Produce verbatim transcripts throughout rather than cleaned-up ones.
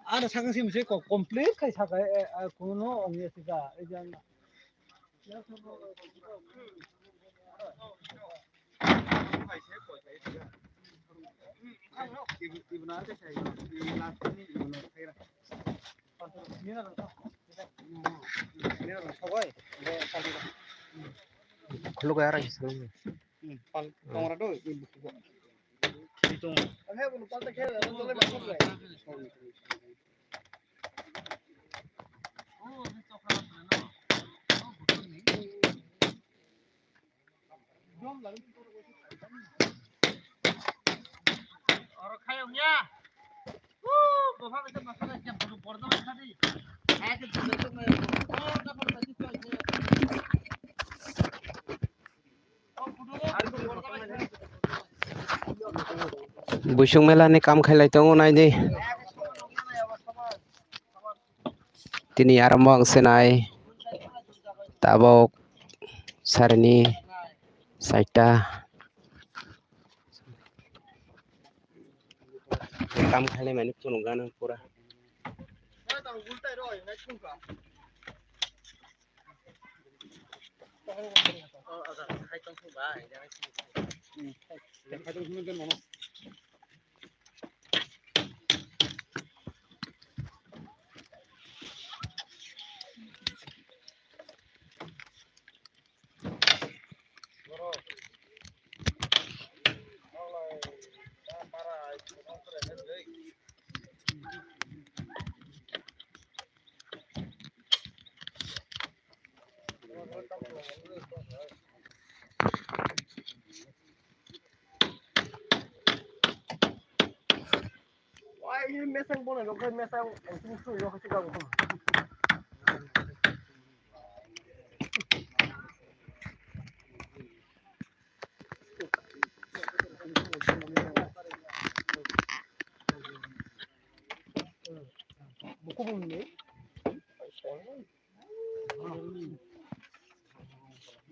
Ano sakang simi se ko complete khai saka, eh, eh, kuno ong ya sika, eh, jang. Khuluk ya rai. Pal, tongra do. Buisuk mela ni kam khailai tongo, nai di. Tini aro mok se nai. Tabok sarini saita. Kam khailai mani phunukgana pura. Wai, ini mesang bola, lo kan mesang, itu musuh, lo kasih kau. Buku belum nih.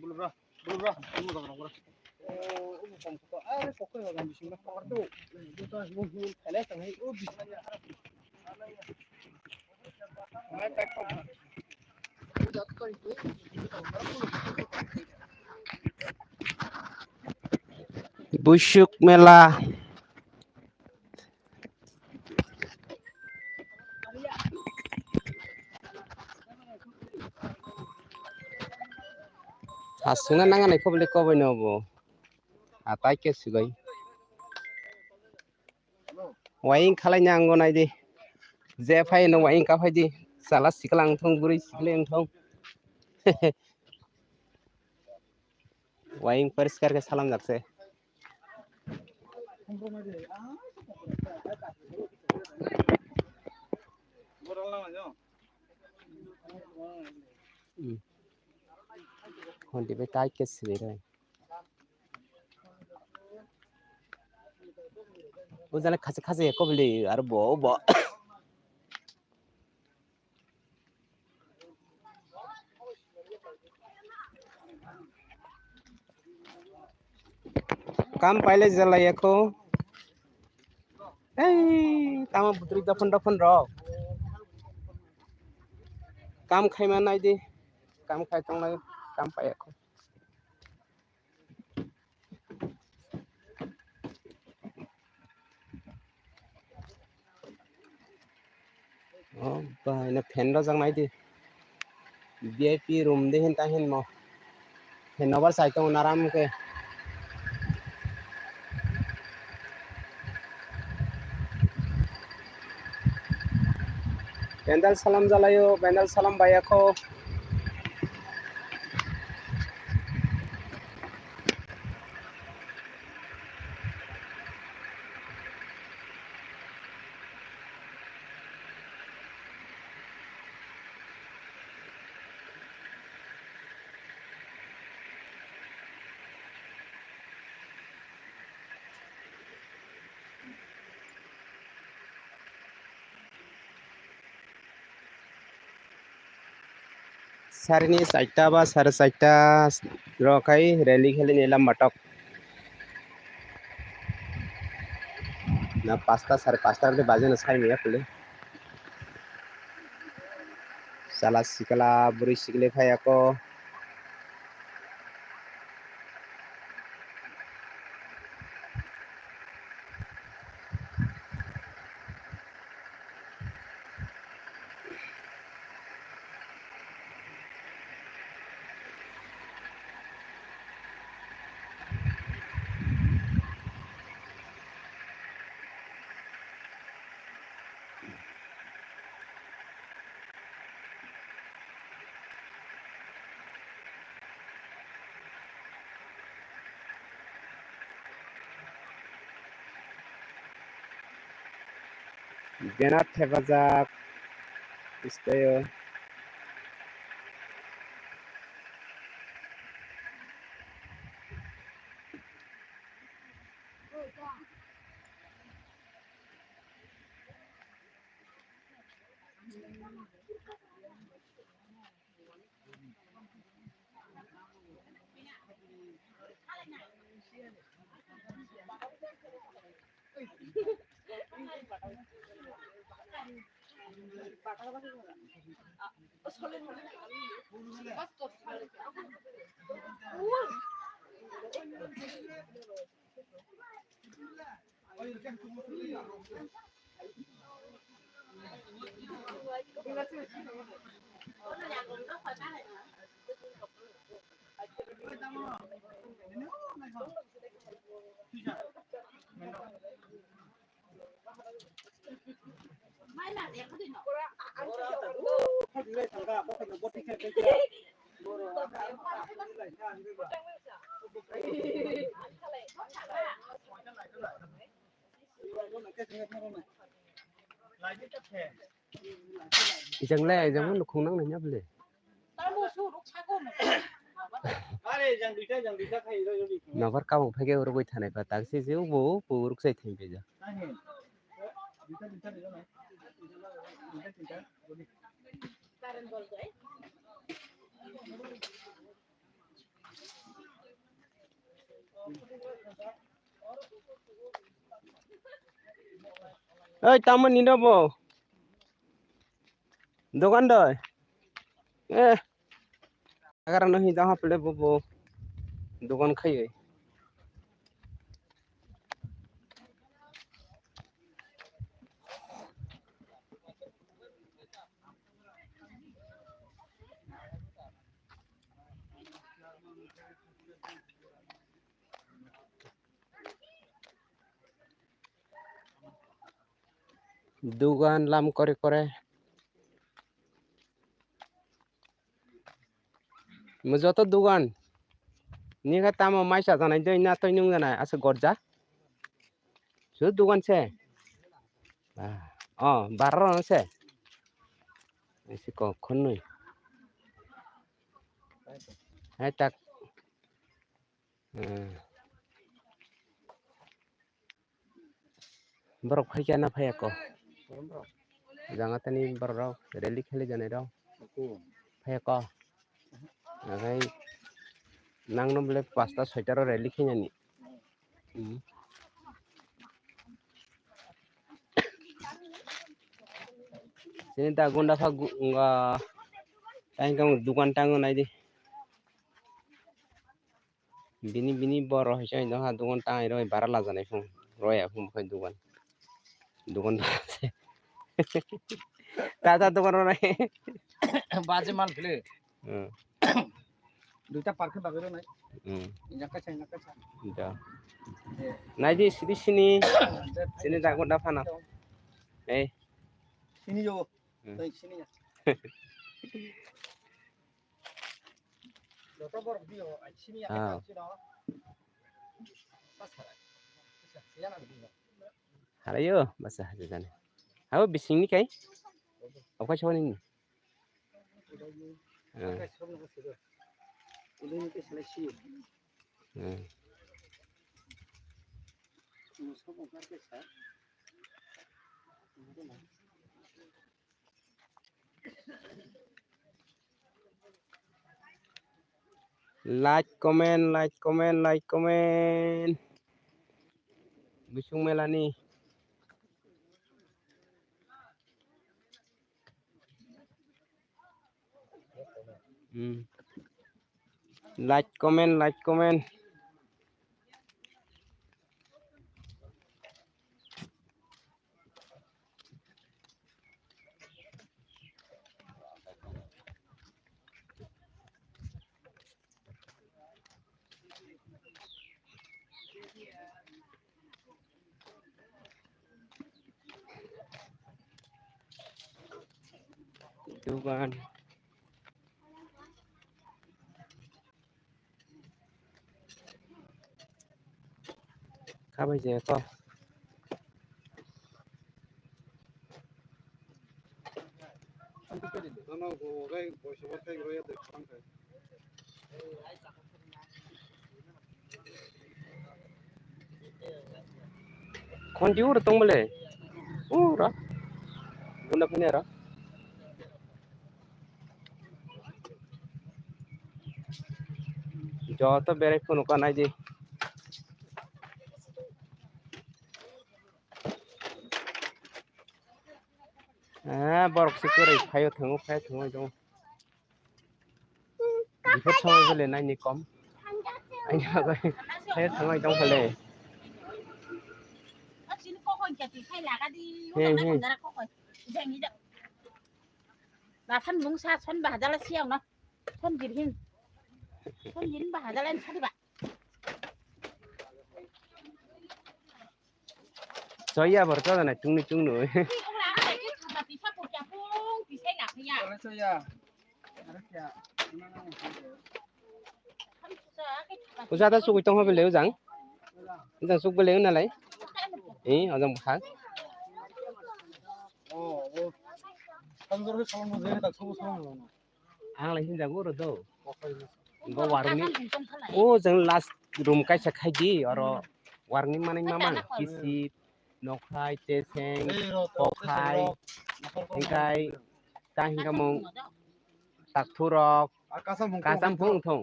Belum, bro. Belum, bro. Belum, bro. Buisuk mela. Aswkna nang anai kobole koboi no bo. Atai ke swbai. Waying khalai ni ango nai di. Je phai no waying ka phai di. Sala sikla ang thong, bwrwi sikla ang thong. Waying poriskar khe salam jak se. Hmm. Hon di bai tai ke sibere. O jale khachi khachi ko bili aro bo bo. Kam paile jala yako. Ei, tamo butri dophon dophon rok. Kam khaima nai di. Kam khai tongnai, kam paiya kho. Oh, ba, ino fan rojak nai di. V I P room de hin ta hin mo. Hin nobar sai tongo naram ke. Bendal salam jalayo, bendal salam bayakho. Sarini charta ba sare charta rok hai rally khailini lamba tok. Na pasta sare pasta rok de baje no sai maya pele. Chala sikla bwrwi sikle phai ako. Bena thepajak style. Ijang le, ijang mo nukhung nang nanya bole. Are, jang duita, jang duita khai, ro, ro, ro. Nobar kabang phege urugwi thanai ba, tak se je ubo, ubo uruk sai thang beja. Nai he. Duita, duita, duita, nai. Duita, duita, duita. Oi, tamo nino bo. Dogan doi. Eh. Agar no hinja hapele bo bo. Dogan khai. Dugan lam kore kore. Mo joto dugan. Ni khe tamo mai chajanai dei na twi nung janai aswk gorja. Su dugan se. Ah, oh, barro se. Isi kok khunui. Hai tak. Hmm. Borok phai khe na phai ako. Jang atani borok rok rally kheli janai rok. Phai ako. Agai nang no bole pasta soita ro rally khe nani. Hmm. Sini ta gunda pha gu-, nga, tang kang dukan tango nai di. Bini, bini boro hai se, no ha, dugan tangai roi, bara lajanai phung, roi ya phung, khai dugan, dugan. Tata dugan roi. Baje mal phile. Hmm. Duita park bagwi roi nai. Hmm. Injak kaisa, injak kaisa. Da. Nai di, sini, sini. Sini jago da phana. Eh. Sini yo. Hmm. Tei sini ya. Joto borok bio, ai sini ya, ah, sini no. Pas halai. Bisa, siya na bio. Halayo, basa hajajani. Hao, bisingni kai? Okai sawani ni? Hmm. Hmm. Like, comment, like, comment, like, comment. Bising melani. Hmm. Like, comment, like, comment. Dugan. Khabai je to. Khonti uro tong bole. Ura. Bunda phini aro. Joto berai phunu ka nai di. Ah, borok se kwrwi phaio thango, phaio thango, thango. Bipot song bole nai ni kom. Ai ya, bai. Phaio thango, thango bole. He, he. Lapan mungsa son bahadala siang na. Son jirhin. Son jirhin bahadala sariba. Soya bor to na chungni chungno. Usa ta sugui tong hobe leu jang. Jang sug bele nalai. Eh, ajang bha. Ang lai hinjago ro do. Bo warung ni. O jang last room kaisa khai di oro warung ni manwi mamang kisi nokhai teseng kokhai hikai ta hinga mung takthurok kasam phung thung.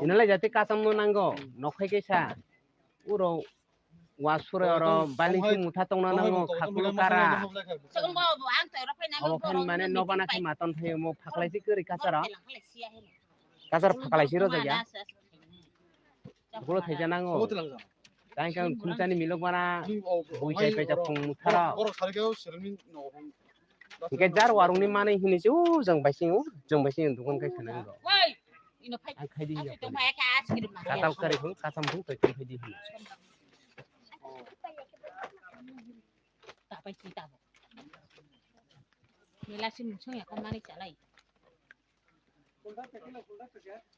Ina lai jati kasam no nango nokhai kaisa. Uro wasure oro bali ki mutha tongna nango khakulu kara. Abo khan mane nobana khe maton thaio mo phaklai si kwrwi kasaro. Kasar phaklai si rojak ya. Khakulu thaija nango. Tang kang khumchani milok bana bui chai paija phung mutharo. Hingke jar warung ni manwi hini se o jang bai sing o jang bai sing dukan kai sana ngo. Ang khai di ya. Katal kari phung kasam phung kai phung khai di hini. Mela si musung ya kon mani chalai.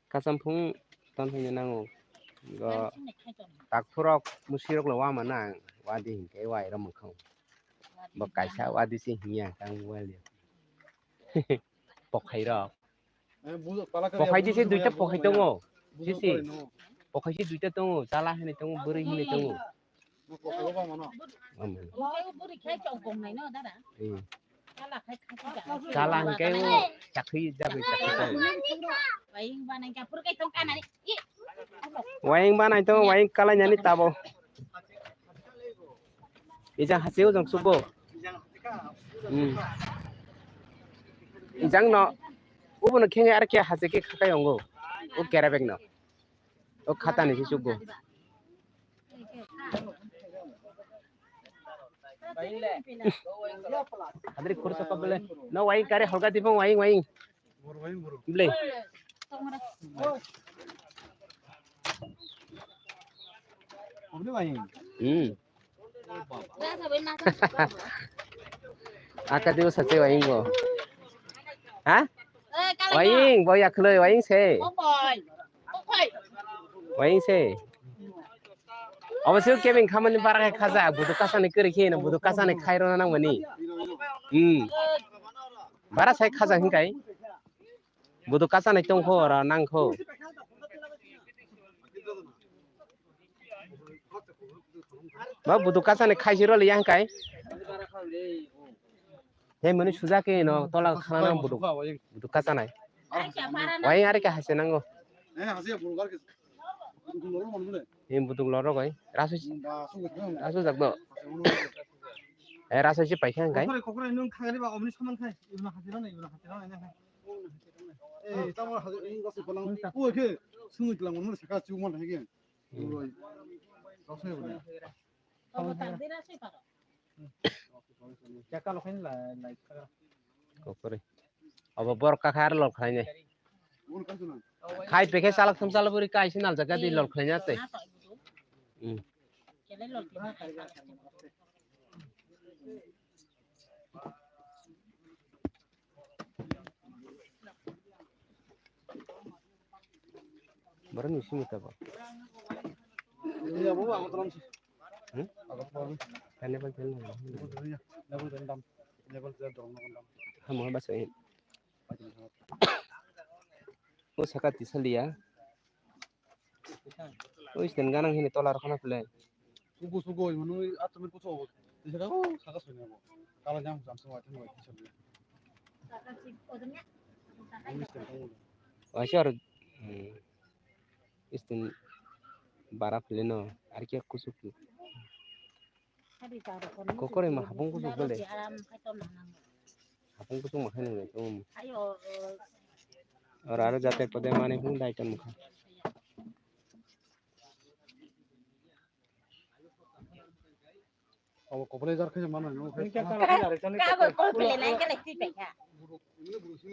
Kasam phung ton hini nango. Go takthurok musirok lo wama nang wadi hingke wai ro mukhang. Bo kaisa wadi se hinya kang wali. Pokhai rok. Pokhai di se duita pokhai tongo. Sisi. Pokhai se duita tongo. Chala hini tongo, bwrwi hini tongo. Omo. Chala hingke o chakri jabe chakri jabe. Waing banai tongo, waing kalai nani tabo. Ijang hasi ujang subo. Hmm. Ijang no. Ubo no khenge ar ke hasi ke khakai ongo. O kera bag no. O khata ni sugo. Adri kursa pabele. No waing kare holga dipong waing waing. Ble. Hmm. Aka diu sache waing bo. Ha? Waing bo ya khloi waing se. Waing se. Obo se kebeng khamani bara khai khaja budu kasani kwrwi khe no budu kasani khairona nangmani. Hmm. Bara sai khaja hinkai. Budu kasanai tongkho oro nangkho. Ba budu kasanai khaisi rw liya hwnkhe. He mani suja khe no tola khana nang budu. Budu kasanai. Wai are khe haise nango. Hini butuk lorok oi. Rasu, rasu jak do. Eh, rasu si paikha hingkai. Kokore, kokore, nung khagari ba omni saman khai. Ibuna hati rana, ibuna hati rana, ina khai. Eh, tamo hati, ini kasih palang. Oi, ke, sungui telang, mana saka cuma lagi. Kokore. Obo borok kakha aro lol khlainai. Khai pekhe chalak tham chalak bwrwi kaisa naljak gadi lol khlaina tei. Hmm. Borok ni simi tabok. Hmm? Level ten na. Level ten dam. Level ten dam. Hamo ba sai. O saka tisa liya. O sten ganang hini tola rokna pele. Sugo sugo manu atumir kuso. Tisa ka o saka soi na bo. Kala jam jam so atum bo tisa liya. Waisa aro. Hmm. Sten bara pele no. Arke kusuk. Kokore ma hapung kusuk bole. Hapung kusuk ma khainwi nai tongo. Oro aro jate pode mani hung dai ton mukha. Abo kopole jar khe mano. Kabo kopole nai khe nai twi paikha.